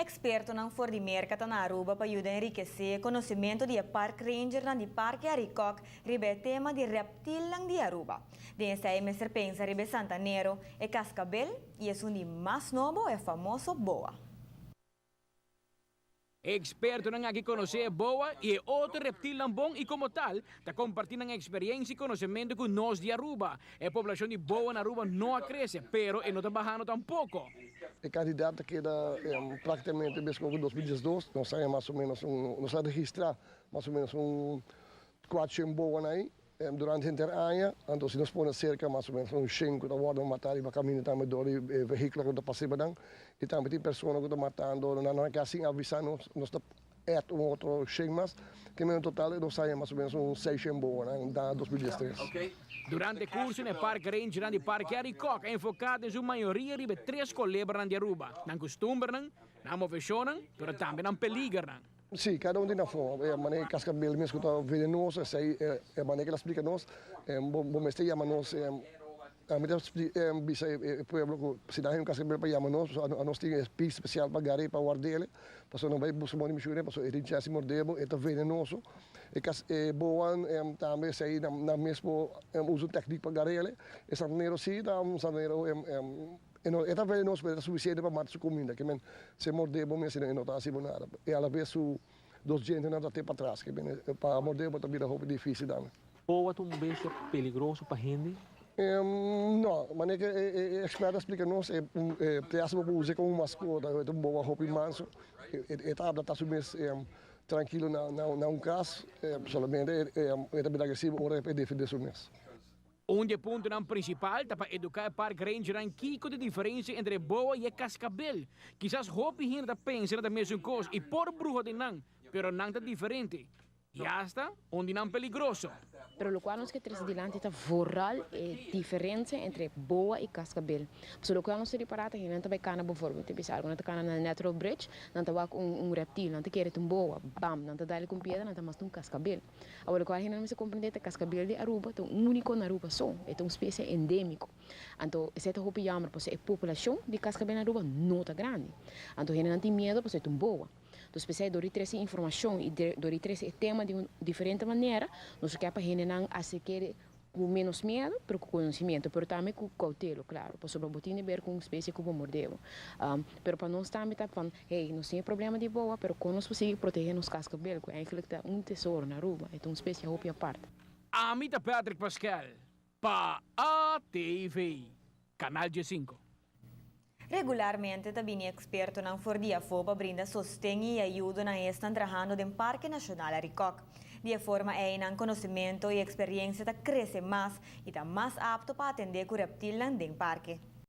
Expertonan for di Merca ta na Aruba pa yuda enrikece conocimento di e park rangernan di Parke Arikok riba e tema di reptilnan di Aruba. Den esey mester pensa riba e santanero, e cascabel y esun di mas nobo, e famoso boa. E expertonan aki conoce e boa y e otro reptilnan bon y como tal ta comparti nan experiencia y conocemento cu nos di Aruba. E poblacion di boa na Aruba no a crece, pero e no ta bahando tampoco. E cantidad ta keda practicamente mescos cu 2012. Nos a mas o menos un, nos a registra mas o menos un 400 boa ahí durante henter aña. Anto si nos pone cerca mas o menos un 100 cu ta wordo mata riba caminda tambe door di vehiculo cu ta pasa nan. Y tambe tin persona cu ta matando, nan nan casi avisa nos, nos ta add un otro 100 mas, cu en total nos haya mas o menos un 600 boa na 2013. Durante e curso na Park Ranger di Parke Arikok, enfoca den su mayoria riba tres colebranan di Aruba. Nan custumbernan, nan movecionnan, pero tambe nan peligernan. Si, cada un tin nan forma. E manera cascabel mes cu ta venenoso, esey e manera cu el a splica nos, bo mester yama nos, ami ta bisa e pueblo cu si nan hay un cascabel pa yama nos, nos tin e pis special pa gare pa wardele, pasobra no bay busca bon di pasobra e tin chance di morde bo, e ta venenoso. E cas e boa tambe esey nan mes por usa un techniek pa garele. E santanero si ta un santanero, e ta venenoso, pero e ta suficiente pa mata su comida, ke men si e morde bo mes e no ta haci bo nada. Y a la vez su dos dientenan ta te patras, ke men pa morde bo ta bira hopi dificil tambe. Boa ta un bestia peligroso pa hende? No, manera cu e experto a splica nos, e te haci bo usa como mascota, e ta un boa hopi manso, e ta adapta su mes trankilo na un cas, solamente e ta bira agresivo ora e defende su mes. Un di e puntonan principal ta pa educa e park rangernan kico ta e diferencia entre boa y e cascabel. Kisas hopi hende ta pensa nan ta mesun cos y por bruha den nan, pero nan ta diferente. Y hasta un di nan peligroso. Pero locual nos ke trece dilanti ta vooral e diferencia entre boa y cascabel. So locual nos ta ripara ta hende nan ta bay cana bijvoorbeeld, ta bisa algo, nan ta cana na Natural Bridge, nan ta wak un reptil, nan ta kere ta un boa, bam, nan ta dal cu un piedra, nan ta masta un cascabel. Awor locual hende nan mester comprende ta cascabel di Aruba ta un unico na Aruba so, e ta un especie endemico. Anto esey ta hopi jammer pasobra e poblacion di cascabel na Aruba no ta grandi. Anto hende nan tin miedo pasobra e ta un boa. Dus p'esei dor di trese informashon i dor di trese e tema di un diferente manera, nos ke pa hendenan aserk'é ku ménos miedu, pero ku konosimiento, pero tambe ku koutelo, klaro, pasobra bo tin di ber ku un spesie ku bo mord'é bo. Pero pa nos tambe ta van, hey, nos tin e problema di boa, pero kon nos por sigui protegé nos kaskabel, ku eigenlijk ta un tesoro na Aruba, e ta un spesie hopi apart. Ami ta Patrick Pascal pa ATV, Canal 5. Regularmente ta bini expertonan for di afo pa brinda sosten y ayudo na esnan trahando den Parke Nacional Arikok. Di e forma ey nan conocimento y experiencia ta crece mas y ta mas apto pa atende cu reptilnan den parke.